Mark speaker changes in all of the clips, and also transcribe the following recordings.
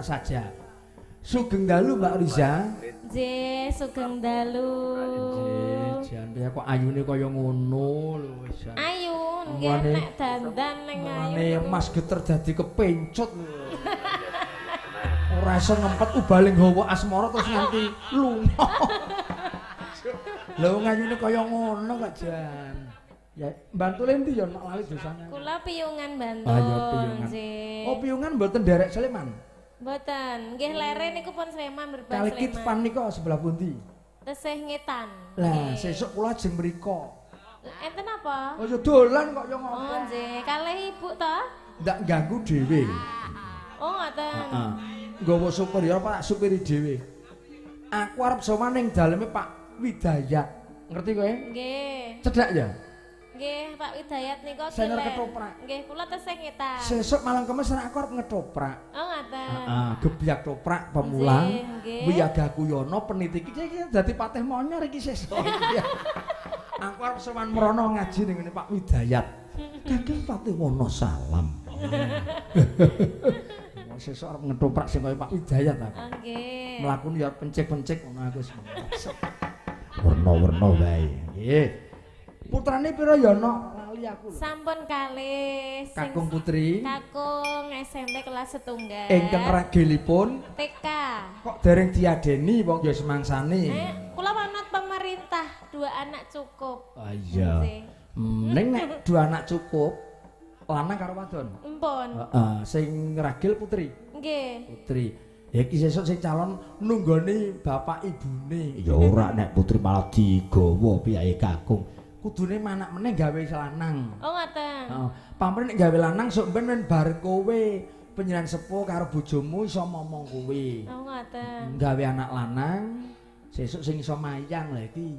Speaker 1: Saja. Sugeng dalu Mbak Riza.
Speaker 2: Nggih, sugeng dalu.
Speaker 1: Nggih, jan piye kok ayune kaya ngono lho wis.
Speaker 2: Ayu, nggih nek dandan ning ayu.
Speaker 1: Mas geter dadi kepencut lho. Ora iso ngempet ubaling hawa asmara terus nganti lunga. Lha wong ayune kaya ngono kok jan. Ya, Bantule endi ya nek lali desane?
Speaker 2: Kula Piyungan Bantul.
Speaker 1: Ah ya Piyungan. Oh, Piyungan mboten nderek Sleman.
Speaker 2: Mboten, nggih lere niku pun Sleman berban Sleman.
Speaker 1: Kali Kitvan nika sebelah pundi?
Speaker 2: Tesih ngetan.
Speaker 1: Lah, sesuk kula ajeng mriko.
Speaker 2: Enten apa?
Speaker 1: Oh ya dolan kok ya ngopo.
Speaker 2: Oh nggih, kalih ibu to?
Speaker 1: Ndak ganggu dhewe.
Speaker 2: Oh ngoten.
Speaker 1: Heeh. Nggawa supir ya Pak, supiri dhewe. Aku arep sowan ning daleme Pak Widayat. Ngerti kowe?
Speaker 2: Nggih.
Speaker 1: Cedhak ya?
Speaker 2: Nggih, Pak Widayat nika
Speaker 1: senior ketoprak.
Speaker 2: Nggih, kula tesih ngetan.
Speaker 1: Sesuk malam kemis aku arep ngetoprak.
Speaker 2: Oh, ngoten.
Speaker 1: Heeh, gebyak toprak pemula. Wiyaga Kuyono peniti iki dadi patih monyor iki sesuk. Aku arep sowan mrono ngaji ning ngene Pak Widayat. Kakang Patih Wonosalam. Sesuk arep ngetoprak sing kaya Pak Widayat aku.
Speaker 2: Nggih.
Speaker 1: Mlakune ya pencik-pencik ngono aku wis. Werna-werna wae. Nggih. Putrane pira ya nok? Lali aku lho.
Speaker 2: Sampun kalih.
Speaker 1: Kakung putri.
Speaker 2: Kakung SMP kelas setunggal.
Speaker 1: Ingkang ragilipun
Speaker 2: TK.
Speaker 1: Kok dereng diadeni wong ya semangsane.
Speaker 2: Kula manut pemerintah, 2 anak cukup.
Speaker 1: Ah iya. Ning nek 2 anak cukup, lanang karo wadon.
Speaker 2: Empun.
Speaker 1: Heeh, sing ragil putri.
Speaker 2: Nggih.
Speaker 1: Putri. Ya iki sesuk sing calon nunggoni bapak ibune.
Speaker 3: Ya ora nek putri malah digawa piyae kakung.
Speaker 1: Kudune manak meneh gawe lanang.
Speaker 2: Oh ngoten.
Speaker 1: Heeh. Pamrih nek gawe lanang sok ben men bareng kowe panjenengan sepuh karo bojomu iso momong kowe.
Speaker 2: Oh ngoten.
Speaker 1: Gawe anak lanang sesuk sing iso mayang lha iki.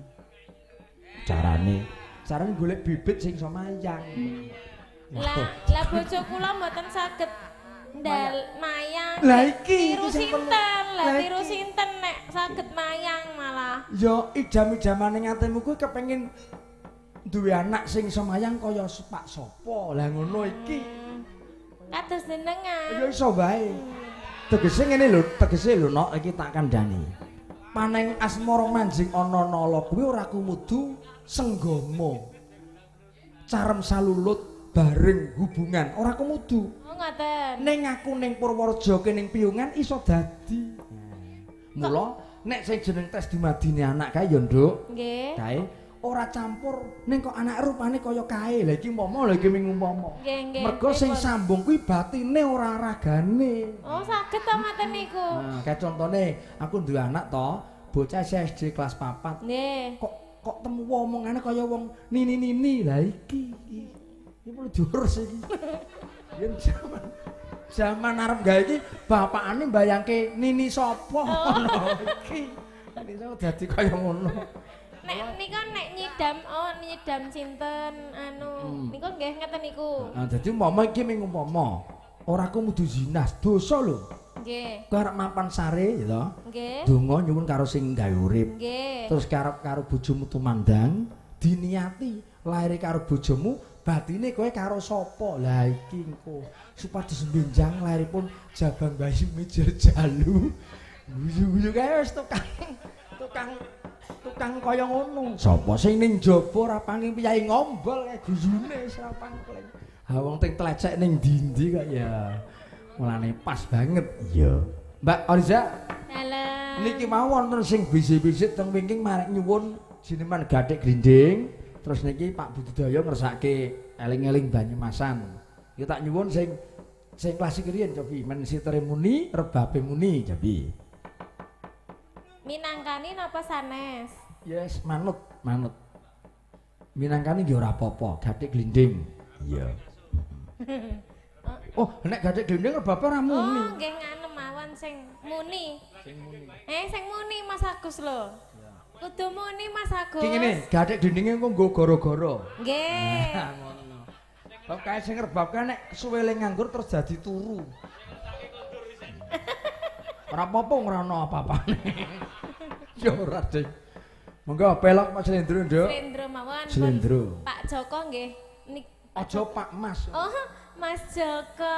Speaker 3: Carane
Speaker 1: carane golek bibit sing iso mayang.
Speaker 2: Lah lah bojo kula mboten saged ndal mayang.
Speaker 1: Lah iki
Speaker 2: tiru sinten? Lah tiru sinten nek saged mayang malah.
Speaker 1: Ya idam-idamane ngatimu kuwi kepengin duwe anak sing iso mayang kaya Pak sapa. Lah ngono iki.
Speaker 2: Kados jenengan.
Speaker 1: Ya iso wae. Tegese ngene lho, tegese lho nok iki tak kandhani. Paneng asmara manjing ana nala kuwi ora kumudu senggama. Carem salulut bareng hubungan ora kumudu.
Speaker 2: Oh ngoten.
Speaker 1: Ning aku ning Purworejo kene ning Piyungan iso dadi. Mula nek sing jeneng tes dumadine anak kae ya Nduk.
Speaker 2: Nggih.
Speaker 1: Kae ora campur ning kok anak rupane kaya kae. Lha iki umpama lha iki ming umpama. Mergo sing sambung kuwi batine ora ragane.
Speaker 2: Oh saged to ngoten niku.
Speaker 1: Nah, kayak contone aku duwe anak to, bocah SD kelas 4.
Speaker 2: Nggih.
Speaker 1: Kok kok temu omongane kaya wong nini-nini. Lah iki iki perlu diurus iki. Yen jaman arep gawe iki bapakane mbayangke nini sapa ngono iki. Nini sapa dadi kaya ngono.
Speaker 2: Nek nika nek nyidam oh nyidam sinten anu niku nggih ngeten niku.
Speaker 1: Heeh, dadi umpama iki ming umpama ora kudu zina, dosa lho.
Speaker 2: Nggih.
Speaker 1: Kowe arep mapan sare ya to.
Speaker 2: Nggih.
Speaker 1: Donga nyuwun karo sing gawe urip.
Speaker 2: Nggih.
Speaker 1: Terus karep karo bojomu tumandang, diniati laire karo bojomu, batine kowe karo sapa? Lah iki engko supados benjang lairipun jabang bayi mijil jalu. Guyu-guyu kae wis tukang kaya ngono. Sapa sing ning jaba ora pangling piyayi ngombol kae guyune wis ora pangling. Ha wong ting tlecek ning ndi-ndi kok ya. Mulane pas banget.
Speaker 3: Iya.
Speaker 1: Mbak Oriza.
Speaker 2: Dalem.
Speaker 1: Niki mau wonten sing bisik-bisik teng wingking marek nyuwun jineman gathik glinding. Terus niki Pak Budidaya ngersake eling-eling Banyumasan. Ya tak nyuwun sing sing klasik riyen cobi men sitere muni, rebabe muni cobi.
Speaker 2: Minangkani napa sanes?
Speaker 1: Yes, manut, manut. Minangkani nggih ora apa-apa, gathik glinding.
Speaker 3: Iya.
Speaker 1: Oh, nek gathik glinding rebabe ora muni.
Speaker 2: Oh, nggih nganu mawon sing muni.
Speaker 1: Sing muni.
Speaker 2: Sing muni Mas Agus lho. Kudu muni Mas Agus.
Speaker 1: Ki ngene, gathik glindinge engko nggo gara-gara.
Speaker 2: Nggih.
Speaker 1: Nah, ngono. Bab kae sing rebab kae nek suwele nganggur terus dadi turu. Ora apa-apa ora ono apa-apane. Ya ora, Dik. Monggo pelok Pak Slendro, Nduk.
Speaker 2: Slendro mawon.
Speaker 1: Slendro.
Speaker 2: Pak Joko nggih.
Speaker 1: Aja Pak Mas.
Speaker 2: Oh, Mas Joko.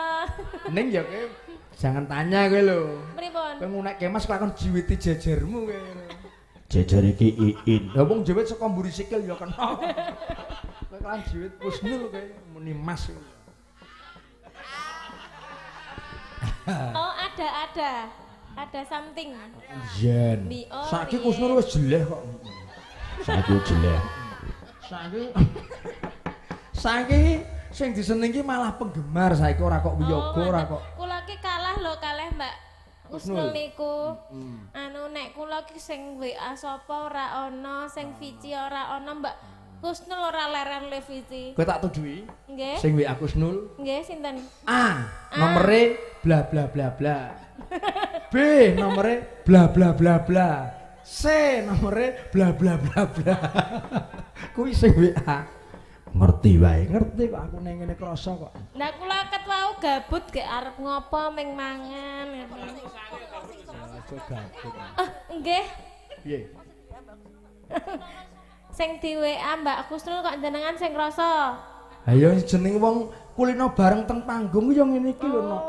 Speaker 1: Ning ya kowe jangan tanya kowe lho.
Speaker 2: Pripun?
Speaker 1: Kowe ngunekke Mas kelakon jiwiti jejermu kowe.
Speaker 3: Jejer iki Iin.
Speaker 1: Lah wong jiwit saka mburi sikil ya kena. Kowe kelan jiwit Kusnul kowe muni Mas.
Speaker 2: Oh, ada. Ada something.
Speaker 1: Yen. Saiki Kusnul wis jeleh kok.
Speaker 3: Saiki jeleh.
Speaker 1: Saiki sing disenengi malah penggemar saiki ora kok wiyaga ora kok.
Speaker 2: Kula ki kalah lho kalih Mbak Kusnul niku. Anu nek kula ki sing WA sapa ora ana, sing VC ora ana, Mbak Kusnul ora leren le VC.
Speaker 1: Kowe tak tuduhi?
Speaker 2: Nggih.
Speaker 1: Sing WA Kusnul?
Speaker 2: Nggih, sinten?
Speaker 1: A, nomere bla bla bla bla. B, nomere bla bla bla bla. C, nomere bla bla bla bla. Kuwi sing WA.
Speaker 3: Ngerti wae.
Speaker 1: Ngerti kok aku ning ngene krasa kok.
Speaker 2: Lah kula ket wau gabut gek arep ngopo ming mangan.
Speaker 1: Aja gabut.
Speaker 2: Ah, nggih.
Speaker 1: Piye?
Speaker 2: Sing di WA Mbak Kusnul kok jenengan sing krasa.
Speaker 1: Ha ya jeneng wong kulino bareng teng panggung ya ngene iki lho, Nok.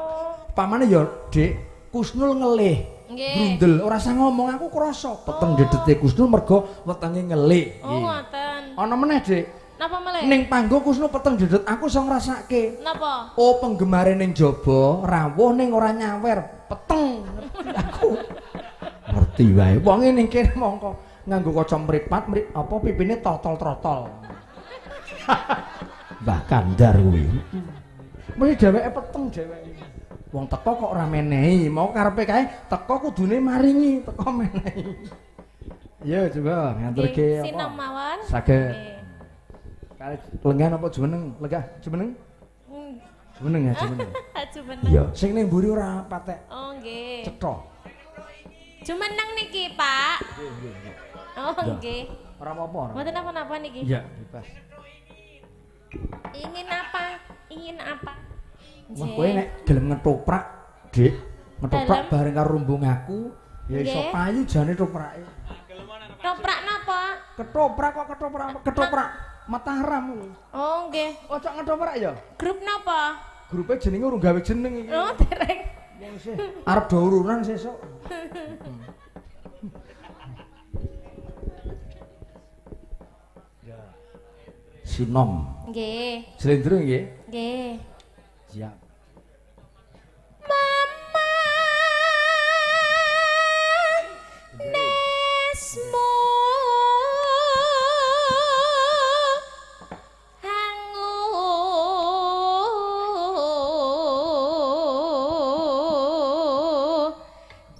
Speaker 1: Pamane ya, Dik, Kusnul ngelih. Grundel, ora usah ngomong aku krasa. Peteng dedete Kusnul mergo wetenge ngelih.
Speaker 2: Oh, ngoten.
Speaker 1: Ana meneh, Dik.
Speaker 2: Napa melih?
Speaker 1: Ning panggung Kusnul peteng dedet aku iso ngrasake.
Speaker 2: Napa?
Speaker 1: Oh, penggemare ning jaba, rawuh ning ora nyawer, peteng. Aku
Speaker 3: ngerti wae.
Speaker 1: Wonge ning kene mongko nganggo kaca mripat, apa pipine totol-trotol.
Speaker 3: Mbah Kandar kuwi.
Speaker 1: Mesti dheweke peteng dheweke. Wong teko kok ora menehi, mau karepe kae teko kudune maringi, teko menehi. Yo coba ngaturke apa?
Speaker 2: Sinom mawon.
Speaker 1: Saged. Kali lenggah apa jumeneng? Lenggah jumeneng? Jumeneng ya jumeneng.
Speaker 2: Jumeneng.
Speaker 1: Iya, sing ning mburi ora patek.
Speaker 2: Oh nggih.
Speaker 1: Cetha.
Speaker 2: Jumeneng niki, Pak.
Speaker 1: Nggih, nggih.
Speaker 2: Oh nggih.
Speaker 1: Ora apa-apa.
Speaker 2: Mboten napa-napa niki.
Speaker 1: Iya, bebas.
Speaker 2: Ingin apa? Ingin apa?
Speaker 1: Wah, kowe nek gelem ngetoprak, Dik, ngetoprak bareng karo rumbung aku, ya iso payu jane toprake.
Speaker 2: Ketoprak napa?
Speaker 1: Ketoprak kok ketoprak, ketoprak Mataram lho.
Speaker 2: Oh, nggih.
Speaker 1: Ojo ngetoprak ya?
Speaker 2: Grup napa?
Speaker 1: Grupe jenenge urung gawe jeneng iki.
Speaker 2: Oh, dereng.
Speaker 1: Wong sih arep do urunan sesuk. Ya. Sinom.
Speaker 2: Nggih.
Speaker 1: Slendro nggih?
Speaker 2: Nggih.
Speaker 1: Siap.
Speaker 2: Mama Nesmo hangu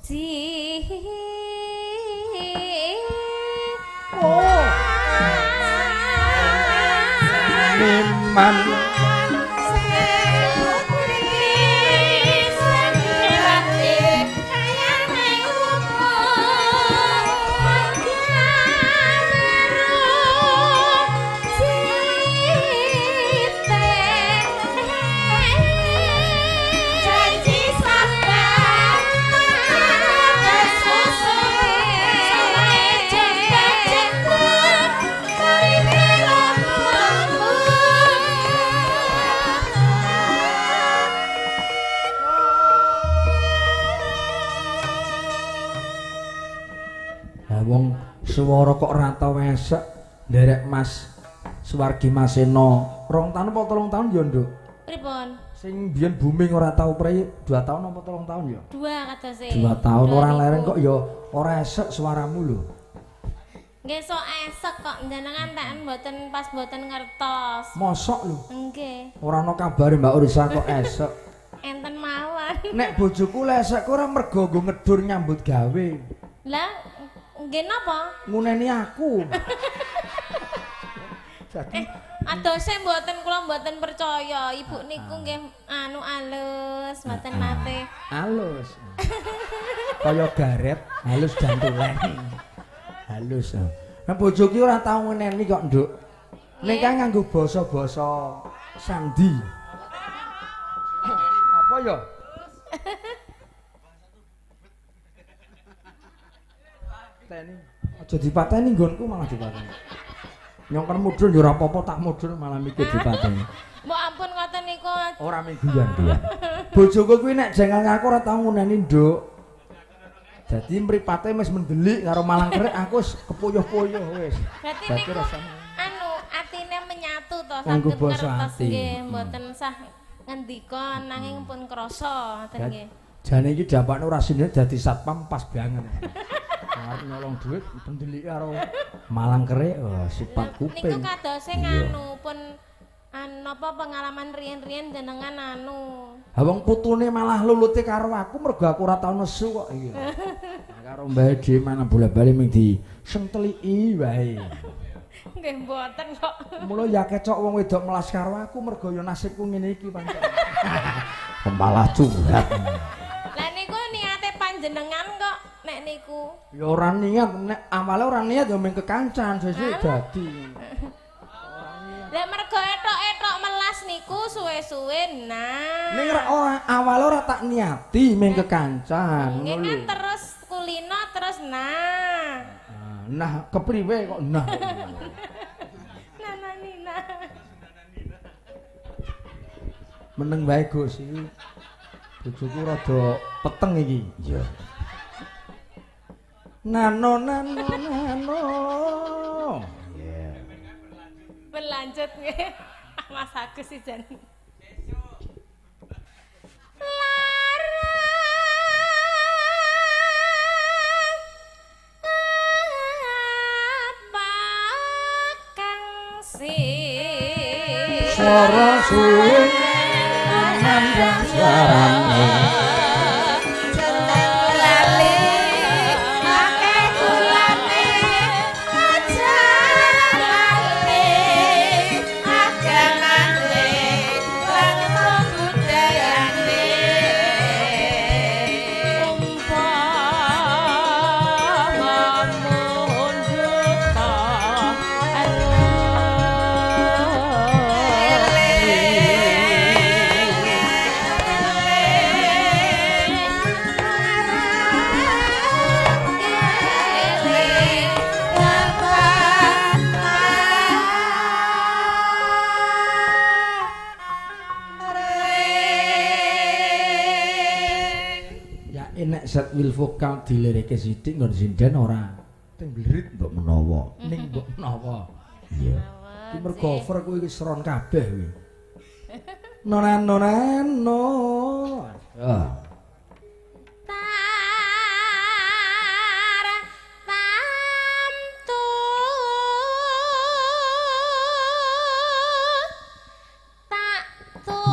Speaker 2: ji.
Speaker 1: Oh. Memang wong swara kok ora tau esek nderek Mas Suwargi Maseno 2 tahun apa 3 tahun ya, Nduk?
Speaker 2: Pripun?
Speaker 1: Sing biyen booming ora tau prei 2 tahun apa 3 tahun ya?
Speaker 2: 2 katose.
Speaker 1: 2 tahun ora leren kok ya ora esek suaramu lho.
Speaker 2: Nggih sok esek kok njenengan tak mboten pas mboten ngertos.
Speaker 1: Mosok lho.
Speaker 2: Nggih.
Speaker 1: Ora ana kabare Mbak Urisa kok esek.
Speaker 2: Enten mawon.
Speaker 1: Nek bojoku lesek ora mergo nggo ngedur nyambut gawe.
Speaker 2: Lah nggih napa?
Speaker 1: Nguneni aku. Jadi
Speaker 2: adose mboten kula mboten percaya. Ibu niku nggih anu alus, mboten nate.
Speaker 1: Alus. Kaya garet, halus dan tulen. Halus. Nah bojo ki ora tau nguneni kok, Nduk. Ning kae nganggo basa-basa sandi. Apa ya? Pateni. Aja dipateni nggonku malah dipateni. Nyongkon mudhun ya ora apa-apa tak mudhun malah mikir dipateni.
Speaker 2: Mbok ampun ngoten niku
Speaker 1: ora mung guyon-guyon. Bojoku kuwi nek jengkel aku ora tau nguneni, Nduk. Dadi mripate wis mendelik karo malang kerik aku wis kepuyuh-puyuh wis.
Speaker 2: Berarti niku anu atine menyatu to
Speaker 1: saged
Speaker 2: ngertos nggih, mboten sah ngendika nanging pun krasa ngoten nggih.
Speaker 1: Jane iki dampakne ora sine dadi satpam pas banget. Arep nyolong duit pendelike karo malang kerik, oh, sifat kuping.
Speaker 2: Niku kadose nganu pun napa pengalaman riyen-riyen jenengan anu.
Speaker 1: Ha wong putune malah lulute karo aku mergo aku ora tau nesu kok iki. Nah, karo mbahe dhewe manah bola-bali ming disenteliki wae.
Speaker 2: Nggih mboten kok.
Speaker 1: Mula ya kecok wong wedok melas karo aku mergo ya nasibku ngene iki pancen. Malah curhat.
Speaker 2: Lah niku niate panjenengan kok nek niku.
Speaker 1: Ya ora niat, nek awale ora niat ya mung kekancan sesuk dadi.
Speaker 2: Lah mergo etok-etok melas niku suwe-suwe nah.
Speaker 1: Ning ora awale ora tak niati mung kekancan.
Speaker 2: Nggih kan terus kulino terus nah.
Speaker 1: Nah kepriwe kok nah.
Speaker 2: Nana Nina.
Speaker 1: Meneng wae Gus iki. Bojoku rada peteng iki. Iya. Nano nano nano. Iya.
Speaker 2: Berlanjut nggih. Mas Agus ijen.
Speaker 1: Suara suwe nandang suarane
Speaker 2: jeneng lali akeh kulane aja lali agamane lan budayane umpama mundhut
Speaker 1: nek set wil vokal dilirike sithik nggon sinden ora teng blirit mbok menawa ning mbok menawa. Iya. Ki mergo cover kuwi wis ron kabeh kuwi. Nona nona no. Ah.
Speaker 2: Tar tamtu tak tu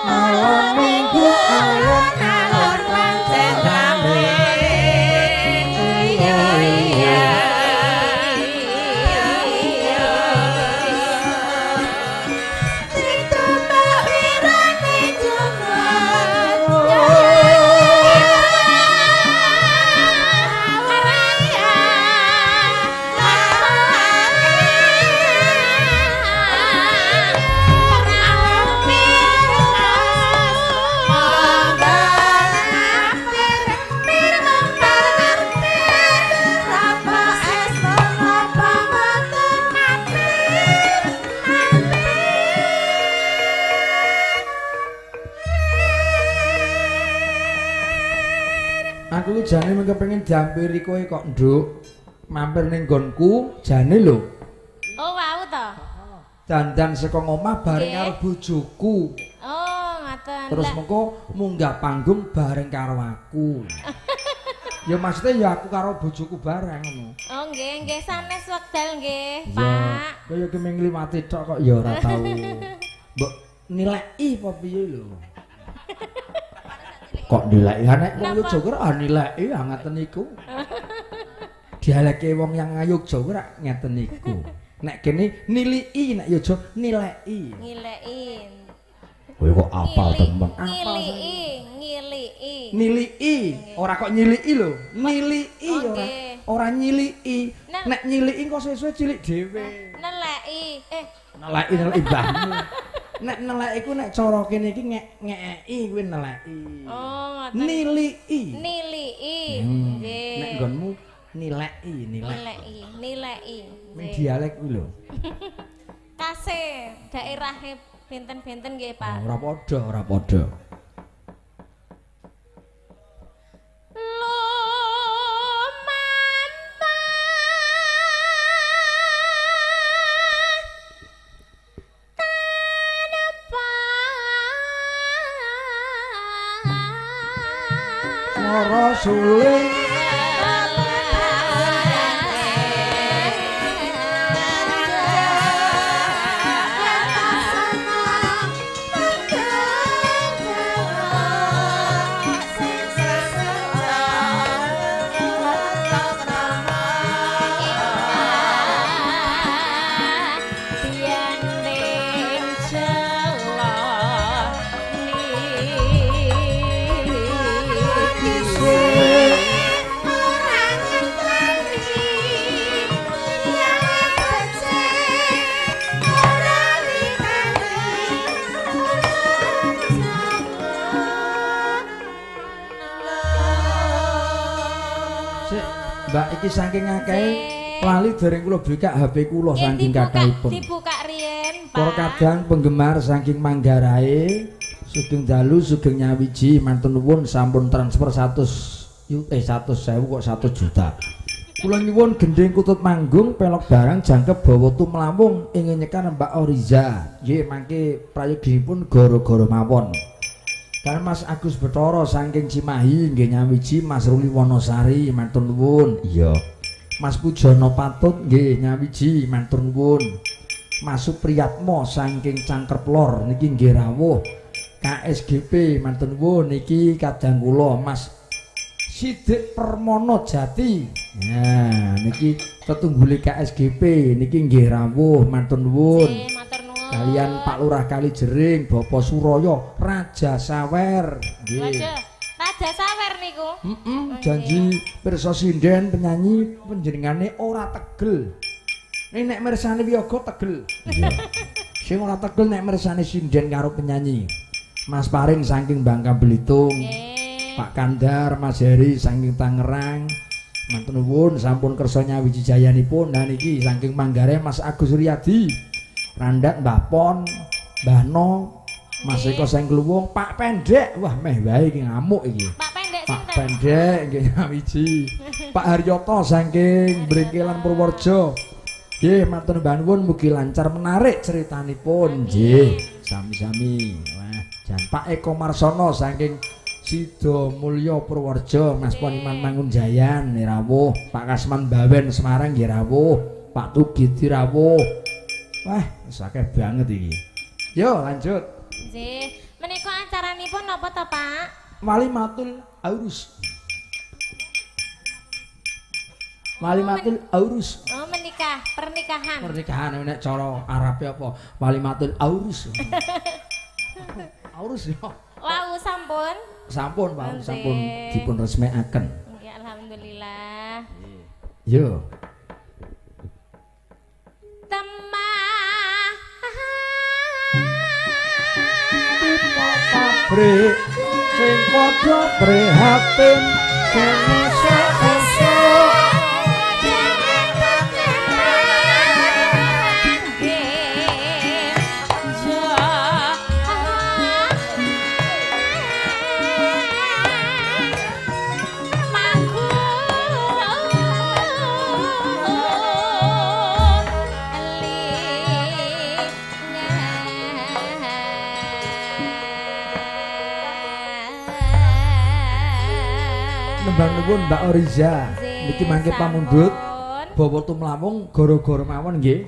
Speaker 1: malam minggu alon
Speaker 2: alon pancen rame. Iya iya iya Trito Mbak Wirane Jumat
Speaker 1: Aku ki jane mung kepengin diampiri kowe kok, Nduk. Mampir ning nggonku jane lho.
Speaker 2: Oh, wau to.
Speaker 1: Dandan saka omah bareng karo bojoku.
Speaker 2: Oh, ngaten.
Speaker 1: Terus mengko munggah panggung bareng karo aku. Ya maksudnya ya aku karo bojoku bareng ngono.
Speaker 2: Oh, nggih, nggih sanes wekdal nggih, Pak.
Speaker 1: Kaya ki mung ngliwati tok kok ya ora tau. Mbok nileki apa piye lho. Kok nileki? Ha nek wong Yogyakarta ah nileki ah ngaten niku. Dialeke wong yang Yogyakarta ora ngeten niku. Nek kene niliki, nek Yogya nileki.
Speaker 2: Ngileki.
Speaker 3: Kowe kok apal temen.
Speaker 2: Ngiliki, ngiliki.
Speaker 1: Niliki, ora kok nyiliki lho. Niliki ora. Ora nyiliki. Nek nyiliki kok suwe-suwe cilik dhewe.
Speaker 2: Neleki.
Speaker 1: Neleki neleki mbahmu. Nek neleki ku nek cara kene iki ngeki kuwi neleki.
Speaker 2: Oh, ngoten.
Speaker 1: Niliki.
Speaker 2: Niliki. Nggih.
Speaker 1: Nek nggonmu nileki, nileki.
Speaker 2: Nileki, nileki.
Speaker 1: Ming dialek kuwi lho.
Speaker 2: Kase daerahe Benten-benten nggih, Pak.
Speaker 1: Ora padha, ora padha. Swara suling Mbak iki saking akeh lali dereng kula buka HP kula saking kathahipun.
Speaker 2: Dibuka riyen, Pak.
Speaker 1: Para kadang penggemar saking Manggarai, sugeng dalu sugeng nyawiji mantun nuwun sampun transfer 100.000 kok 1 juta. Kula nyuwun gendhing kutut manggung pelok barang jangkep bawa tumlawung ing nyekan Mbak Oriza. Nggih mangke prayoginipun gara-gara mawon. Kan Mas Agus Betara saking Cimahi nggih nyawiji Mas Ruli Wonosari matur nuwun. Iya. Mas Pujono Patut nggih nyawiji matur nuwun. Mas Supriyatmo saking Cangkrep Lor niki nggih rawuh. KSGP matur nuwun niki kadang kula Mas Sidik Permono Jati. Nah niki tetunggule KSGP niki nggih rawuh matur nuwun. Kalian Pak Lurah Kalijering, Bapak Suroyo, Raja Sawer. Nggih.
Speaker 2: Raja Sawer niku.
Speaker 1: Janji pirsa sinden penyanyi panjenengane ora tegel. Ning nek mirsani wiyaga tegel. Iya. Sing ora tegel nek mirsani sinden karo penyanyi. Mas Paring saking Bangka Belitung. Pak Kandar, Mas Heri saking Tangerang. Matur nuwun sampun kersa nyawiji jayanipun. Nah niki saking Manggarai Mas Agus Riyadi. Randat Mbah Pon, Mbah No, Mas Eko Sengkluwung, Pak Pendek, wah meh wae iki ngamuk iki.
Speaker 2: Pak Pendek
Speaker 1: sinten? Pak Pendek nggih nyawiji. Pak Haryoto saking Bringkelan Purworejo. Nggih matur nuwun mugi lancar menarik ceritanipun. Nggih, sami-sami. Wah, jan Pak Eko Marsono saking Sidomulyo Purworejo, Mas Poniman Mangunjayan rawuh, Pak Kasman Bawen Semarang nggih rawuh, Pak Tugidi rawuh. Wah, wis akeh banget iki. Yo, lanjut.
Speaker 2: Nggih. Menika acaranipun napa to, Pak?
Speaker 1: Walimatul Aurus. Walimatul Aurus.
Speaker 2: Oh, menikah, pernikahan.
Speaker 1: Pernikahan nek cara Arabe apa? Walimatul Aurus. Aurus yo.
Speaker 2: Wau sampun.
Speaker 1: Sampun, Pak, sampun dipun resmekaken.
Speaker 2: Nggih, alhamdulillah.
Speaker 1: Yo.
Speaker 2: Temah
Speaker 1: pabrik sing padha prihatin kene esuk nuwun Mbak Oriza niki mangke pamundhut bawa tumlawung gara-gara mawon nggih.